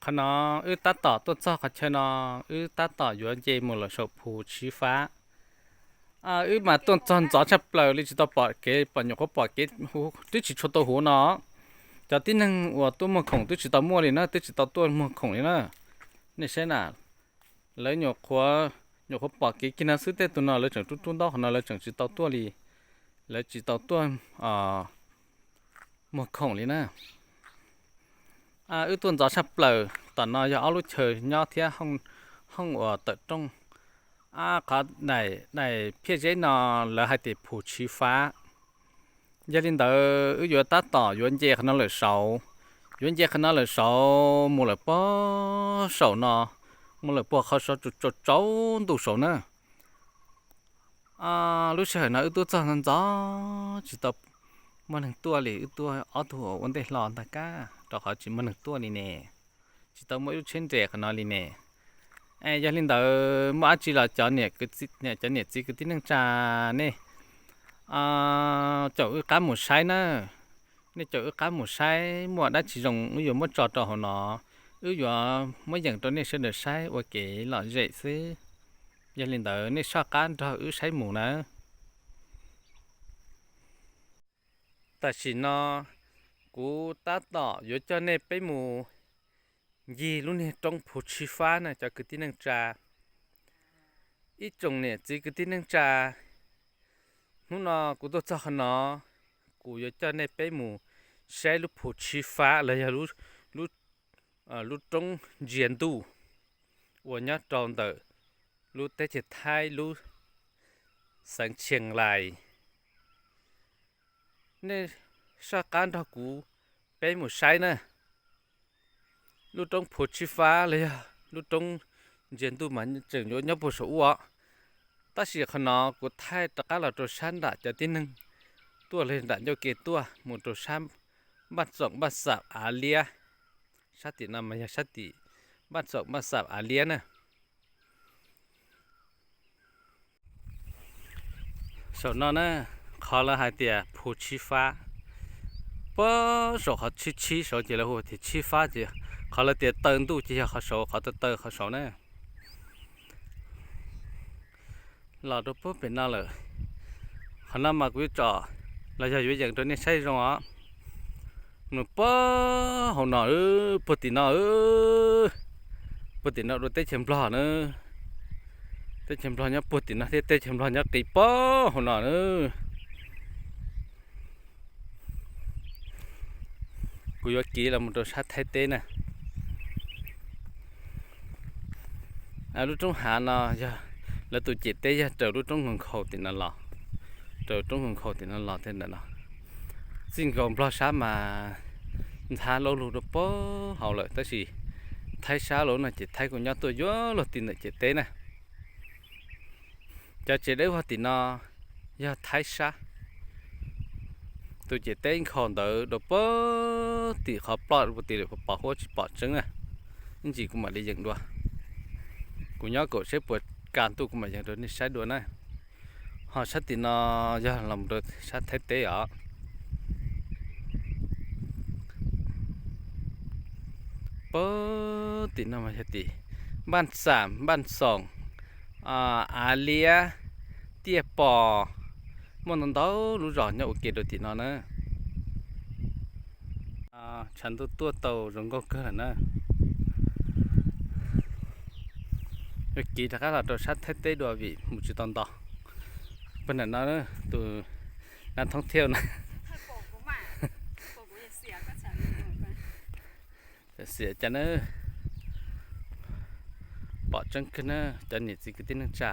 Qhov no wb tab tom tuaj txog qhov chaw no, wb tab tom yuav nce mus lawm saum Phu Tshiv Fab. Wb mas tuaj txog ntxov tshaj plaws li, tsis tau pom kev, pom nyuam qhuav pom kev huv, twb tsis tshua tau huv no. Cov tib neeg uas tuaj muag khoom twb tsis tau muaj li na, twb tsis tau tuaj muag khoom li na. Nej saib na, lawv nyuam qhuav, nyuam qhuav pom kev kiag no xwb, tej tus no lawv tseem rub rub ntaub qhov no, lawv tseem tsis tau tuaj li, lawv tsis tau tuaj muag khoom li na. Wb tuaj ntxov tshaj plaws, tom no yog ob lub chaw nyob thiab, hooj uas tawm rooj. Qhov daim phiaj zeb no lawv hais tias Phu Tshiv Fab. Yog li ntawd wb yuav tab tom yuav nce qhov no lawm saud, yuav nce qhov no lawm saud mus lawm puag saum no, mus lawm puag qhov saud tsaus ntuj saud na. Lub sij hawm no wb tuaj txog ntxov, tsis tau muaj neeg tuaj li, wb tuaj ob tug ua ntej hlo ntag kab rau qhov tsis muaj neeg tuaj li ne, tsis tau muaj ib lub tsheb nres qhov no li ne. Yog li ntawd muaj dab tsi los cov niam txiv kwv tij neej tsa, nej caum wb qab mus saib na. Nej caum wb qab mus saib, muaj dab tsi zoo wb yuav muab tso rau hauv no, wb yuav muab yeem rau nej sawv daws saib ua kev lom zem xwb. Yog li ntawd nej soj qab nrog wb saib mus nawb. Tam sim no kuv tab tom yuav coj nej peb mus ncig lub niag roob Phu Tshiv Fab na cov kwv tij neej tsa. Ib tsoom niam txiv kwv tij neej tsa, hnub no kuv tuaj txog qhov no, kuv yuav coj nej peb mus saib lub Phu Tshiv Fab los yog lub roob ntsia ntuj uas nyob rau ntawm lub teb chaws Thaib lub xeev Tsheej Lais. Nej soj qab nrog kuv peb mus saib na. Lub roob Phu Tshiv Fab los yog lub roob ntsia ntuj mas tseem yuav nyob puag saum ub os. Tab sis qhov no kuv thaij rov qab los rau sab nram cov tib neeg tuaj los nram ncauj ke tuaj mus rau sab Npaj Txoom Npaj Xam Av Liab. Sab tim no mas yog sab tim Npaj Txoom Npaj Xam Av Liab na. Saum no na, qhov lawv hais tias Phu Tshiv Fab, puag saum qhov tshib tshib saud ces lawv hu tias Tshib Fab ces qhov lawv tias taw ntuj ces yog qhov saud, qhov taw taw qhov saud na. Los rau puag pem no lawm. Qhov no mas kuv yuav tsom los yog yuav yeem rau nej saib zoo os. Nws puag hauv no, puag tim no, puag tim no dua teb chaws Nplog na. Teb chaws Nplog nyob puag tim no thiab teb chaws Nplog nyob qis puag hauv no na. Kuv yuav kiv los mus rau sab Thaib teb na. Lub roob hav no yog lawv tus ciam teb yog raws lub roob nkhaus nkhaus tim no los, raws roob nkhaus nkhaus tim no los thiab ntawm no. Txij nkaus Nplog sab mas ntxhab laub lug rau puag hauv lawm tab sis Thaib sab los no ces Thaib kuj nyob tuaj yuav luag tim ntawm ciam teb na. Cov tsev dawb vog tim no yog Thaib sab. Tus ciam teb nkhaus ntawd rau puag tim qhov ploj puag tim lawm pos huab tsis pom tseeb na. Ib ntsis kuv mam li yeem dua. Kuv nyob kaum seb puas kaj ntuj kuv mam yeem rau nej saib dua na. Ho sab tim no yog los rau sab Thaib teb os. Puag tim no mas yog tim Npaj Xam, Npaj Xoom, Av Liab, Tiaj Pos, muaj ntau ntau lub zos nyob ua ke rau tim no na. Tshav ntuj tuaj tau zoo nkauj kawg lawm na. Yuav kiv rov qab los rau sab Thaib teb dua vim mus tsis tau nto. Puag nram no tus nab thoob thiaj na. Xiam cas na. Pom tseeb kawg na cov niam txiv kwv tij neej tsa,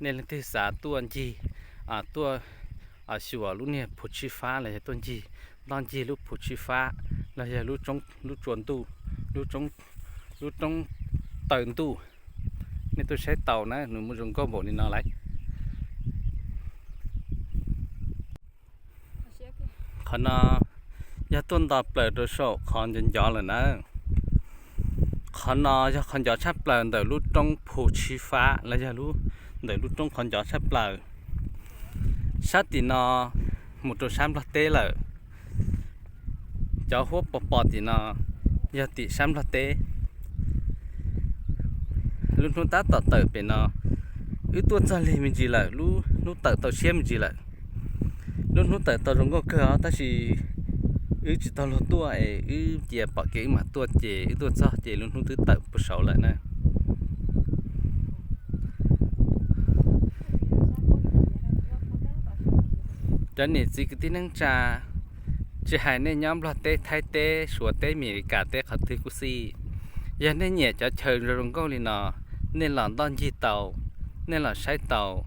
nej leej twg xav tuaj ncig, tuaj xyuas lub niag Phu Tshib Fab los yog tuaj ncig, nto ncig lub Phu Tshib Fab los yog lub tsua ntuj, lub roob taw ntuj, nej tuaj saib tau na, nws muaj zoo nkauj npaum li no lauj. Qhov no yog tuaj nto plaws rau saum qhov ncov ncov lawm na. Qhov no yog qhov ncov tshaj plaws ntawm lub roob Phu Tshib Fab los yog ntawm lub roob qhov ncov tshaj plaws. Sab tim no mus rau sab Nplog teb lawm. Cov huab pos pos tim no yog tim sab Nplog teb. Lub hnub tab tom tawm pem no, wb tuaj txog lig me ntsis lawm, lub hnub tawm tau siab me ntsis lawm. Lub hnub tawm tau zoo nkauj kawg os, tab sis wb tsis tau luag tuaj es wb cia pom kev wb mam tuaj, ces wb tuaj txog ces lub hnub twb tawm puag saud lawm na. Cov niam txiv kwv tij neej tsa, tsis hais nej nyob Nplog teb, Thaib teb, Suav teb, Amelikas teb, qhov twg kuj xij, yog nej nyiam cov chaw zoo nkauj li no, nej los ntoj ncig tau, nej los saib tau.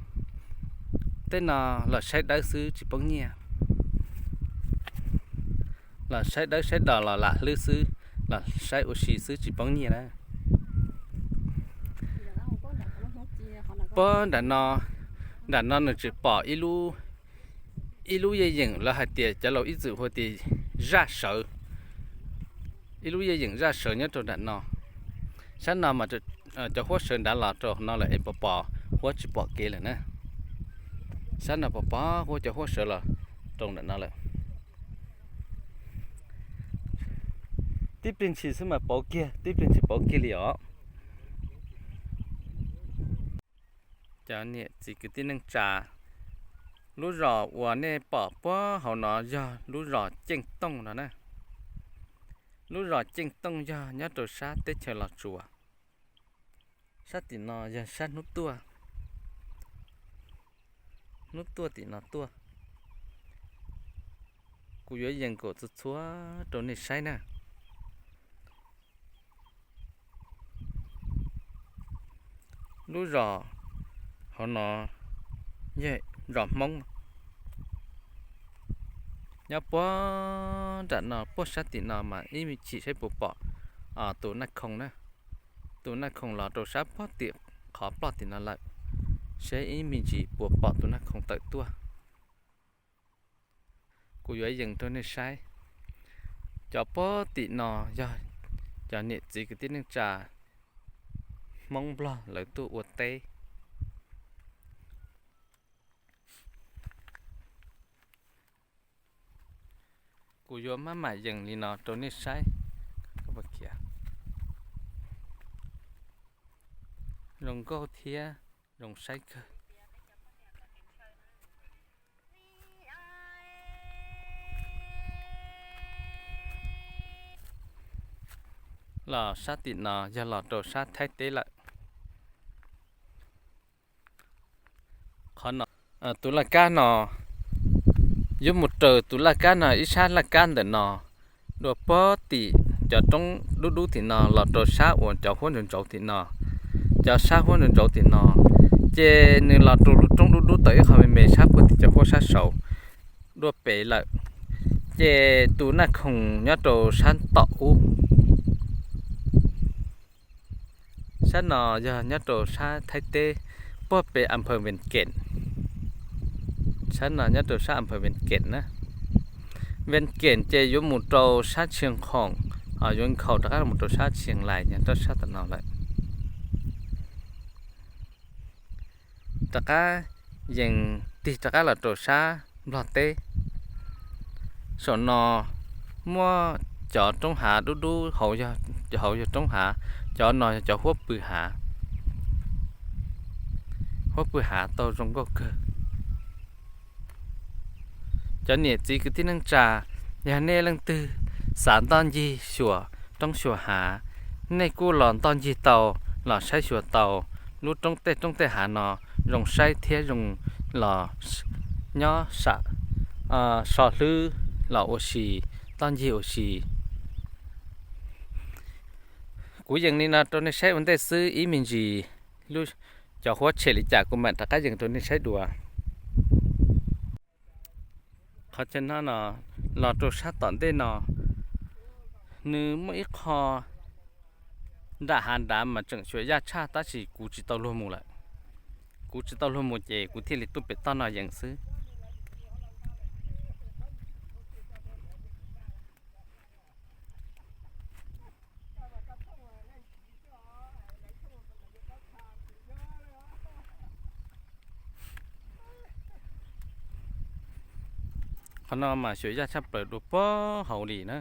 Tej no los saib dawb xwb tsis poob nyiaj. Los saib dawb saib do los lam hlwb xwb, los saib ua si xwb tsis poob nyiaj na. Puag nram no, nram no nws tseem pom ib lub, ib lub yej yeem lawv hais tias cov laus ib txwm hu tias zaj sawv. Ib lub yej yeem zaj sawv nyob rau nram no. Sab no mas cov huab sawv nrad los rau no lawm es pos pos huab tsis pom kev lawm na. Sab no pos pos huab cov huab sawv los rau nram no lawm. Tib pliag ntshis xwb mas pauv kiag, tib pliag ntshis pauv kiag li os. Cov niam txiv kwv tij neej tsa, lub zos uas nej pom puag hauv no yog lub zos Ceej Tooj no na. Lub zos Ceej Tooj yog nyob rau sab teb chaws Los Tsuas. Sab tim no yog sab hnub tuaj, hnub tuaj tim no tuaj. Kuv yuav yees kom txhua txhua rau nej saib na. Lub zos hauv no yog zos Hmoob. Nyob puag nram no, puag sab tim no mas ib me chim saib puas pom tus Naj Khoom na. Tus Naj Khoom los rau sab puag tim qhov ploj tim no lawm, saib ib me ntsis puas pom tus Naj Khoom tawm tuaj. Kuv yuav yees rau nej saib. Cov puag tim no yog cov niam txiv kwv tij neej tsa Hmoob Nplog lawv tuaj ua teb. Kuv yuav maj mam yees li no rau nej saib. Zoo nkauj thiab zoo saib kawg. Los sab tim no yog los rau sab Thaib teb lawm. Qhov no, tus laj kab no yuav mus raws tus laj kab no ib sab laj kab ntawm no dua puag tim cov roob dub dub tim no los rau sab uas cov huab ntsauv ntsauv tim no. Cov sab huab ntsauv ntsauv tim no, ces nws los rau lub roob dub dub tau ib qho me me sab puag tim cov huab sab saud dua pem lawm. Ces tus Naj Khoom nyob rau sab tom ub. Sab no yog nyob rau sab Thaib teb, puag pem a phaw Vees Kees. Sab no nyob rau sab a phaw Vees Kees na. Vees Kees ces yuav mus rau sab Tshia Khoom, yuav nkhaus rov qab mus rau sab Tshia Lais, nyob rau sab tom no lawm. Rov qab yees tig rov qab los rau sab Nplog teb. Saum no muaj cov roob hav dub dub, hauv yog roob hav, cov no yog cov huab pw hav. Huab pw hav tau zoo nkauj kawg. Cov niam txiv kwv tij neej tsa, yog nej leej twg xav ntoj ncig xyuas roob xyuas hav, nej kuj los ntoj ncig tau, los saib xyuas tau. Lub roob tej roob tej hav no zoo saib thiab zoo los nyob sam, so hlwb los ua si, ntoj ncig ua si. Kuv yees li no rau nej saib ua ntej xwb, ib me ntsis lub, cov huab tshem li cas kuv mam rov qab yees rau nej saib dua. Qhov chaw no no, los rau sab tom ntej no, nws muaj ib qho nram hav nrad mas tseem xyuas yaj tshaj, tab sis kuv tsis tau luag mus lawm. Kuv tsis tau luag mus ces kuv thiaj li tuaj pem toj no yees xwb. Qhov no mas xyuas yaj tshaj plaws dua puag hauv li na.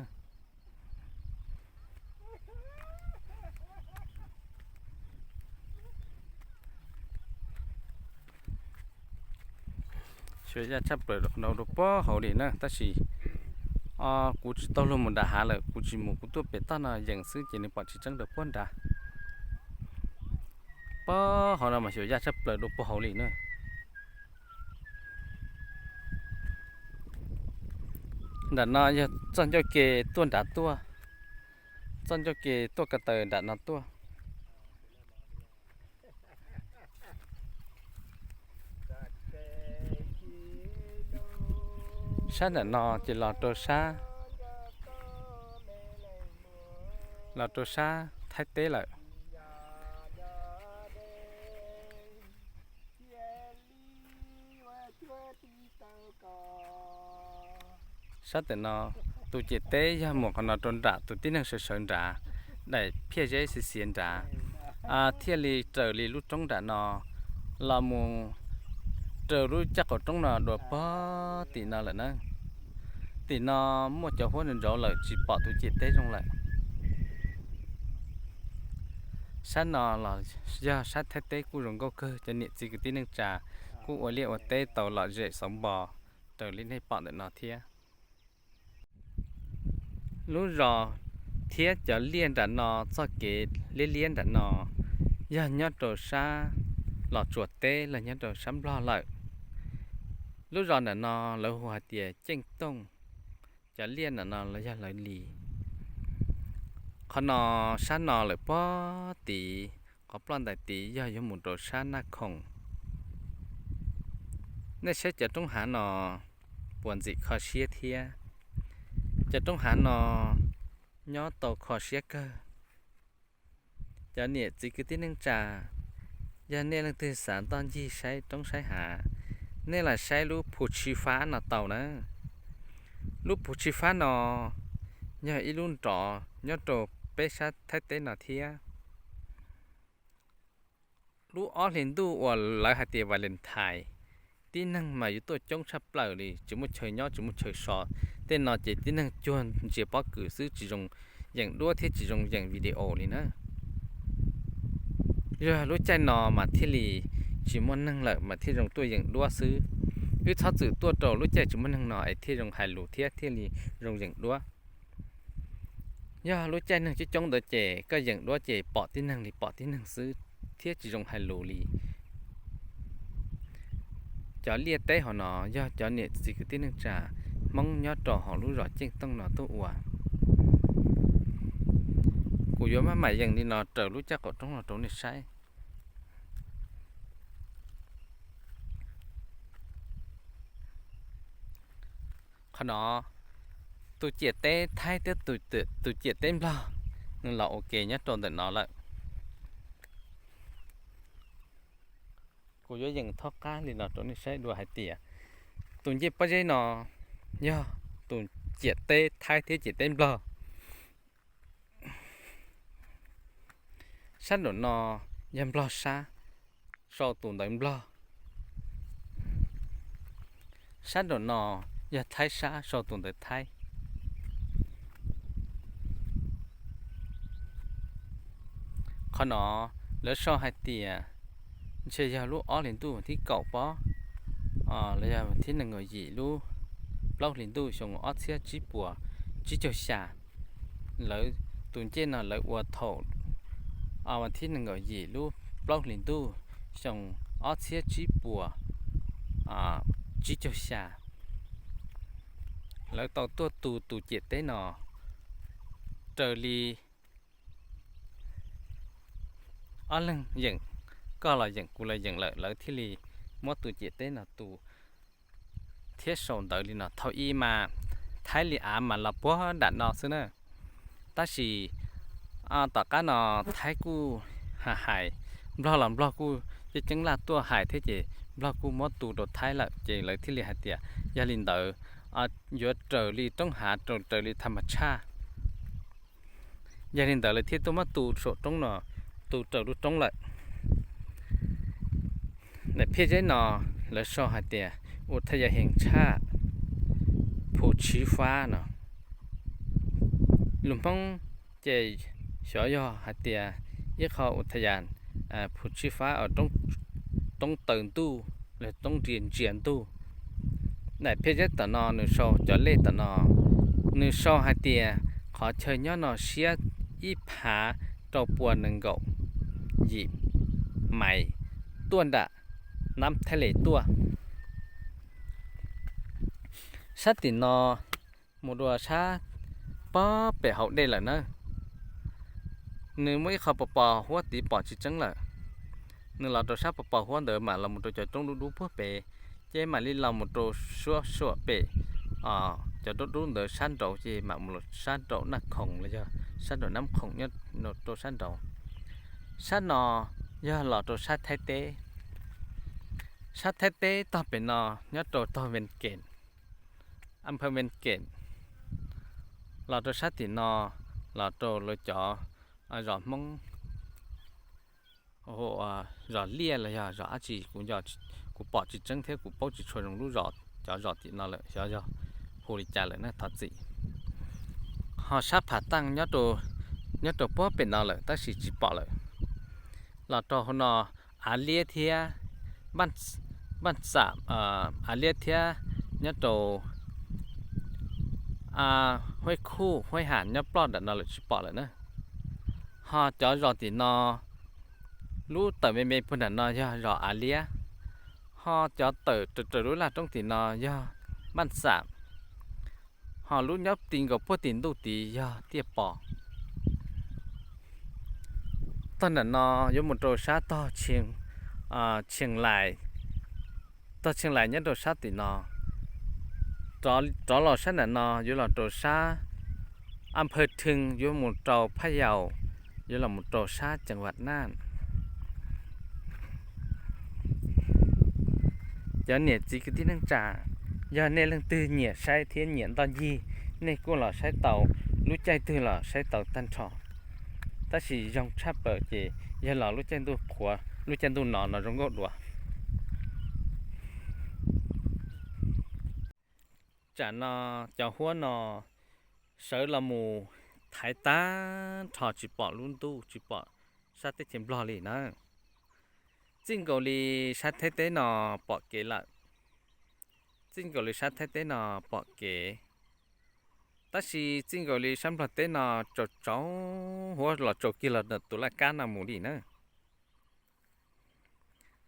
Yaj tshaj plaws no rau puag hauv li na, tab sis kuv tsis tau luag mus nram hav lawm, kuv tsis mus, kuv tuaj pem toj no yees xwb ces nws pom tsis tseeb rau puag nrad. Puag hauv no mas xyov yaj tshaj plaws rau puag hauv li na. Nram no yog txoj ncauj ke tuaj nrad tuaj, txoj ncauj ke tuaj ko taw nram no tuaj. Sab nram no ces los rau sab, los rau sab Thaib teb lawm. Sab tam no tus ciam teb yog mus qhov no rau nram tus tib neeg sawv sawv nrad, daim phiaj zeb xiav xiav nrad, thiaj li raws li lub roob nram no los mus raws lub caj qaum roob no dua puag tim no lawm na. Tim no muaj cov huab ntsauv lawm tsis pom tus ciam teb zoo lawm. Sab no los yog sab Thaib teb kuj zoo nkauj kawg, cov niam txiv kwv tij neej tsa kuj ua liaj ua teb tau lom zem xauv npo raws li nej pom ntawm no thiab. Lub zos thiab cov liaj nram no, txoj kev liab liab nram no yog nyob rau sab Los Tsuas teb los nyob rau sab Nplog lawm. Lub zos nram no lawv hu hais tias Ceej Tooj, cov liaj nram no los yog lawv li. Qhov no, sab no lawm puag tid, qhov ploj ntais tid yog yuav mus rau sab Naj Khoom. Nej saib cov roob hav no puas ntxim kho siab thiab? Cov roob hav no nyob tau kho siab kawg. Cov niam txiv kwv tij neej tsa, yog nej leej twg xav ntoj ncig saib roob saib hav, nej los saib lub Phu Tshi Fab no tau na. Lub Phu Tshi Fab no yog ib lub nrov nyob rau peb sab Thaib teb no thiab. Lub ob hlis ntuj uas lawv hais tias Valentine, tib neeg mas yuav tuaj coob tshaj plaws li, tsis muaj chaw nyob tsis muaj chaw so. Tej no ces tib neeg cuag ntsia pob kws xwb, tsis zoo yeem duab thiab tsis zoo yeem video li na. Yog lub caij no mas thiaj li tsis muaj neeg lawm mas thiaj zoo tuaj yeem duab xwb. Wb txhob txwm tuaj rau lub caij tsis muaj neeg no es thiaj zoo hais lus thiab thiaj li zoo yeem duab. Yog lub caij neeg coob coob ntawd ces koj yeem duab ces pom tib neeg li pom tib neeg xwb thiab tsis zoo hais lus li. Cov liaj teb hauv no yog cov niam txiv kwv tij neej tsa Hmoob nyob rau hauv lub zos Ceej Tooj no tuaj ua. Kuv yuav maj mam yees li no raws lub caj qaum roob no rau nej saib. Qhov no, tus ciam teb Thaib thiab tus ciam teb Nplog nws los ua ke nyob rau ntawm no lawm. Kuv yuav yees thaub qab li no rau nej saib dua hais tias tus ncej pob zeb no yog tus ciam teb Thaib thiab ciam teb Nplog. Sab nraum no yog Nplog sab, sau tus ntawv Nplog. Sab nraum no yog Thaib sab, sau tus ntawv Thaib. Qhov no lawv sau hais tias ntshe yog lub ob hlis ntuj thib kaum pob, los yog thib nees nkaum yim lub plaub hlis ntuj xyoo ob txhiab tsib puas tsib caug xya. Lawv tus ncej no lawv ua thaum thib nees nkaum yim lub plaub hlis ntuj xyoo ob txhiab tsib puas tsib caug xya. Lawv tau tuaj tu tus ciam teb no raws li ob leeg yeem, koj los yeem kuv los yeem lawm lawv thiaj li muab tus ciam teb no tu thiab sau ntawv li no. Thaum ub mas Thaib li av mas los puag nram no xwb na. Tab sis tom qab no Thaib kuj hais, Nplog los Nplog kuj ceeb ceeb laj tuaj hais thiab ces Nplog kuj muab tu rau Thaib lawm ces lawv thiaj li hais tias yog li ntawd yuav raws li roob hav, raws li tham mas tshaj. Yog li ntawd lawv thiaj tuaj muab tu saum roob no, tu raws lub roob lawm. Daim phiaj zeb no lawv sau hais tias ua thaj yam heem tshaj Phu Tshib Fab no. Lus Hmoob ces xyov yog hais tias ib qho ua thaj yam Phu Tshib Fab, roob taws ntuj los roob ntsia ntsia ntuj. Daim phej zeb tom no nws sau cov lej tom no, nws sau hais tias qhov chaw nyob no siab ib phav rau pua nees nkaum yim mais tuaj nram Nab Thaib Les tuaj. Sab tim no mus dua sab pob pem hauv dej lawm na. Nws muaj ib qho pos pos huab tid pom tsis tseeb lawm. Nws los rau sab pos pos huab ntawd mam los mus rau cov roob dub dub puag pem, ces mam li los mus rau suab suam pem cov roob dub ntawd sab nraud ces mam mus sab nraum Naj Khoom los yog sab nraum Nab Khoom nyob rau sab nraud. Sab no yog los rau sab Thaib teb. Sab Thaib teb tog pem no nyob rau tog Vees Kem, a phaw Vees Kem, los rau sab tim no los rau lawv cov zos Hmoob, zos Liaj los yog zos dab tsi kuv, kuv pom tsis tseeb thiab kuv paub tsis tshua zoo lub zos, cov zos tim no lawm xyov yog hu li cas lawm na thov txim. Ho sab Pham Taaj nyob rau puag pem no lawm tab sis tsis pom lawm. Los rau hauv no Av Liab thiab Npaj Xam, Av Liab thiab nyob rau Huab Khuj Huab Ham nyob ploj nram no lawm tsis pom lawm na. Ho cov zos tim no, lub tawm me me puag nram no yog zos Av Liab, ho cov tawm raws raws lub laj roob tim no yog Npaj Xam, ho lub nyob ti nkaus puag tim ntuj tid yog Tiaj Pos. Tog nram no yuav mus rau sab tog Tsheej Lais, tog Tsheej Lais nyob rau sab tim no. Rov los sab nram no yuav los rau sab a phaw Rheej yuav mus rau Phaj Yaus, yuav los mus rau sab Ceev Vam Naj. Cov niam txiv kwv tij neej tsa, yog nej leej twg nyiam saib thiab nyiam ntoj ncig, nej kuj los saib tau, lub caij twg los saib tau tag nrho. Tab sis zoo tshaj plaws ces yog los lub caij ntuj qhuav, lub caij ntuj no no zoo nkauj dua. Tsam no cov huab no sawv los mus thaiv tag nrho tsis pom lub ntuj tsis pom sab teb chaws Nplog li na. Txij nkaus li sab Thaib teb no pom kev lawm, txij nkaus li sab Thaib teb no pom kev, tab sis txij nkaus li sab Nplog teb no tsaus tsaus huab los tsaus kiag los tus laj kab no mus li na.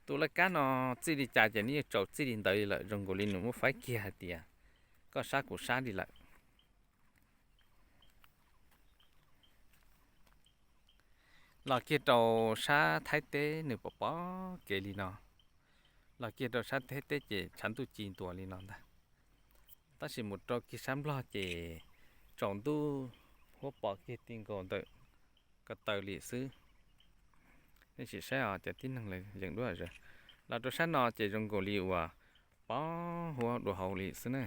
Tus laj kab no txij li cas ces nws yeej tsaus txij li ntawd li lawm, zoo nkaus li nws muab faib kiag hais tias koj sab kuv sab li lawm. Los kiag rau sab Thaib teb nws pom pom kev li no, los kiag rau sab Thaib teb ces tshav ntuj ci ntua li no ntag. Tab sis mus rau kiag sab Nplog ces tsaus ntuj huab pom kiag ti nkaus ntawm ko taw li xwb. Nej sim saib os cov tib neeg lawv yeem duab zas, los rau sab no ces zoo nkaus li uas pom huab dua hauv li xwb na.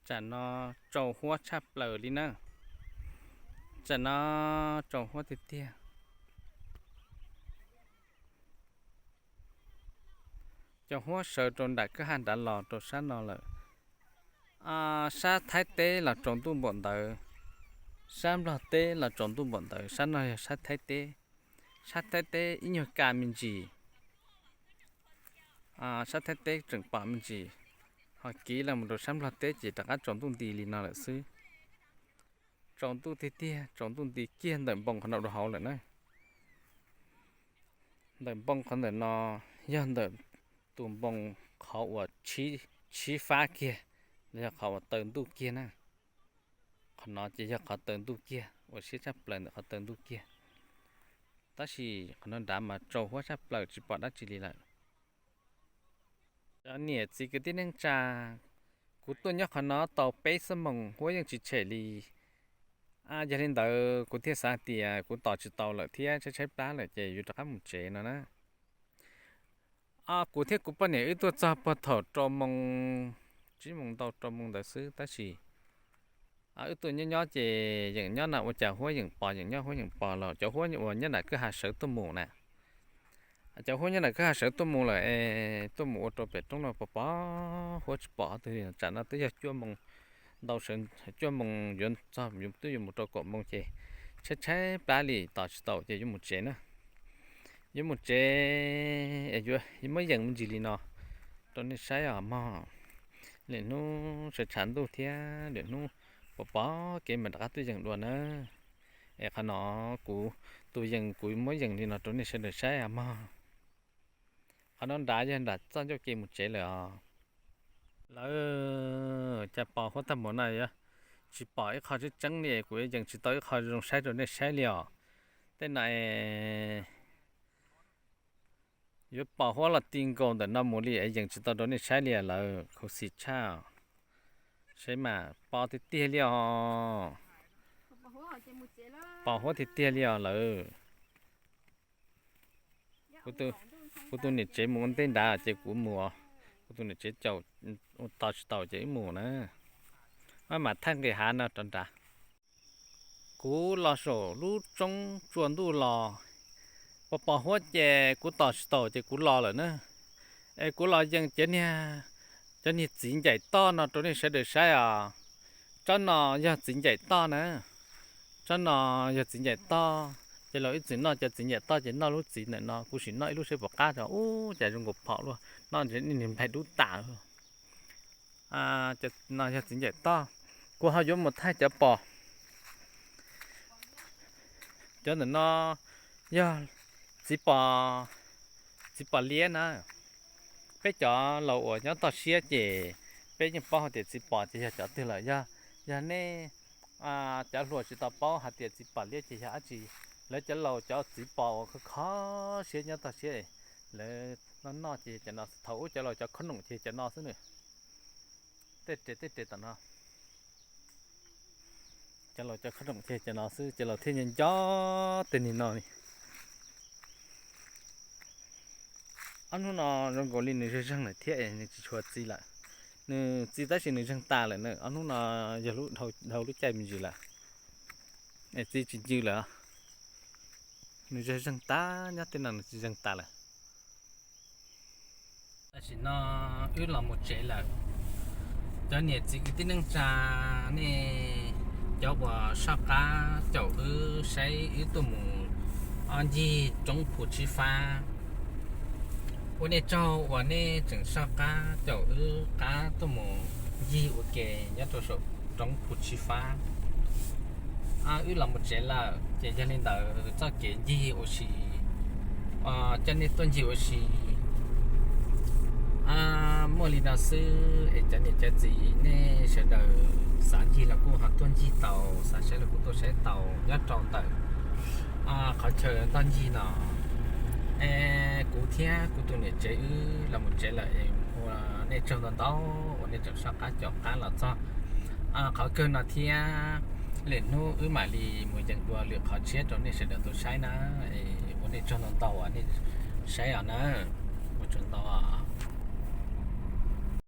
Tsam no tsaus huab tshaj plaws li na. Tsam no tsaus huab tiag tiag. Cov huab sawv rau nram kwj ha nrad los rau sab no lawm. Sab Thaib teb los tsaus ntuj npaum ntawd, sab Nplog teb los tsaus ntuj npaum ntawd, sab no yog sab Thaib teb. Sab Thaib teb ib nyuag ka me ntsis, sab Thaib teb tseem pom me ntsis, ho kiv los mus rau sab Nplog teb ces rov qab tsaus ntuj nti li no lawm xwb. Tsaus ntuj tiag tiag, tsaus ntuj nti kiag ntawm npoo qhov no dua hauv lawm na. Ntawm npoo qhov ntawm no yog ntawm tus npoo qhov uas tshib fab kiag, los yog qhov uas taw ntuj kiag na. Qhov no ces yog qhov taw ntuj kiag, ua siab tshaj plaws ntawm qhov taw ntuj kiag. Tab sis qhov no nrad mas tsaus huab tshaj plaws tsis pom dab tsi li lawm. Cov niam txiv kwv tij neej tsa, kuv tuaj nyob qhov no tau peb xuab moos huab yeej tsis tshem li. Yog li ntawd kuv thiaj xav tias kuv tos tsis tau lawm thiab tshaib tshaib plab lawm ces yuav rov qab mus tsev no na. Kuv thiab kuv poj niam wb tuaj txog puag thaum rau moos, tsib moos ntau rau moos ntawd xwb tab sis wb tuaj nyob nyob ces yeem nyob na ua cas huab yeem pos, yeem nyob huab yeem pos los cov huab uas nyob nram kwj ha sawv tuaj mus na. Cov huab nyob nram kwj ha sawv tuaj mus lawm es tuaj mus ua rau pem roob no pos pos huab tsis pom qhov twg li. Tsam no twb yog cuaj moos ntau, cuaj moos yuav txog, twb yuav mus rau kaum moos ces tshaib tshaib plab li tos tsis tau ces yuav mus tsev na. Yuav mus tsev es yuav muab yeem me ntsis li no. rau nej saib os mog. Lwm hnub sawv tshav ntuj thiab lwm hnub pom pom kev mam rov qab tuaj yees dua na. Es qhov no kuv tus yees kuv muab yees li no rau nej sawv daws saib os mog. Qhov no nrad yog nram txoj ncauj ke mus tsev lawm os. Lawv cas pos huab tag npaum no, tsis pom ib qho tseeb tseeb li, kuv yees tsis tau ib qho zoo saib rau nej saib li os. Tej no es yuav pos huab los ti nkaus ntawm no mus li es yees tsis tau rau nej saib li lawm, khuv xim tshaj. Saib mas pos tiag tiag li os. Pos huab tiag tiag li os lawm. Kuv tus niam tsev mus ua ntej nrad ces kuv mus, kuv tus niam tsev caum tos tsis tau ces wb mus na. Maj mam thaij nqis hav no rov nrad. Kuv los saum lub roob tsua ntuj los, pos pos huab ces kuv tos tsis tau ces kuv los lawm na. Es kuv los yees cov niag, cov niag txiv ncaim toj no rau nej sawv daws saib os. Tsob no yog txiv ncaim toj na. Tsob no yog txiv ncaim toj, ces los ib txwm noj cov txiv ncaim toj ces noj lub txiv ntawm no, kuv sim noj ib lub seb puas qab tso. Ub, cas zoo nkaus phom luaj, noj ntshe niag nplaig dub tas. No yog txiv ncaim toj, kuv ho yuav mus thaij cov pos. Cov ntawm no yog txiv pos, txiv pos liab na. Peb cov laus uas nyob toj siab ces peb yeej paub hais tias txiv pos ces yog cov twg lawm. Yog, yog nej cov hluas tsis tau paub hais tias txiv pos liab ces yog dab tsi, lawv cov laus cov txiv pos uas kho kho siab nyob toj siab, lawv noj noj ces cov no, thaum ub cov laus cov khob noom ces cov no xwb nws. Tej res tej res tom no, cov laus cov khob noom ces cov no xwb, cov laus thiaj nco nco tej niag no li. Ob hnub no zoo nkaus li nws zeeg zeeg lawm thiab es nws tsis tshua txi lawm. Nws txi tab sis nws zeeg tas lawm na, ob hnub no yog lub dhau lub caij me ntsis lawm. Es txi tsis ncw lawm. Nws zeeg zeeg tas, nyob tej no nws tsis zeeg tas lawm. Tam sim no wb los mus tsev lawm. Cov niam txiv kwv tij neej tsa, nej cov uas soj qab caum wb saib wb tuaj mus ncig roob Phu Tsib Fab, ua nej tsaug uas nej tseem soj qab caum wb qab tuaj mus ncig ua ke nyob rau saum roob Phu Tsib Fab. Wb los mus tsev lawm ces yog li ntawd txoj kev ncig ua si, coj nej tuaj ncig ua si muaj li no xwb es cov niam cov txiv nej sawv daws xav ncig los kuj ho tuaj ncig tau, xav saib los kuj tuaj saib tau nyob rau ntawm qhov chaw ntoj ncig no. Es kuv thiab kuv tus niam tsev wb los mus tsev lawm es ua nej tsaug ntau ntau uas nej tseem soj qab caum qab los txog qhov kawg no thiab. Lwm hnub wb mam li mus yees dua lwm qhov tshiab rau nej sawv daws tau saib na. Ua nej tsaug ntau ntau uas nej saib os na. Ua tsaug ntau.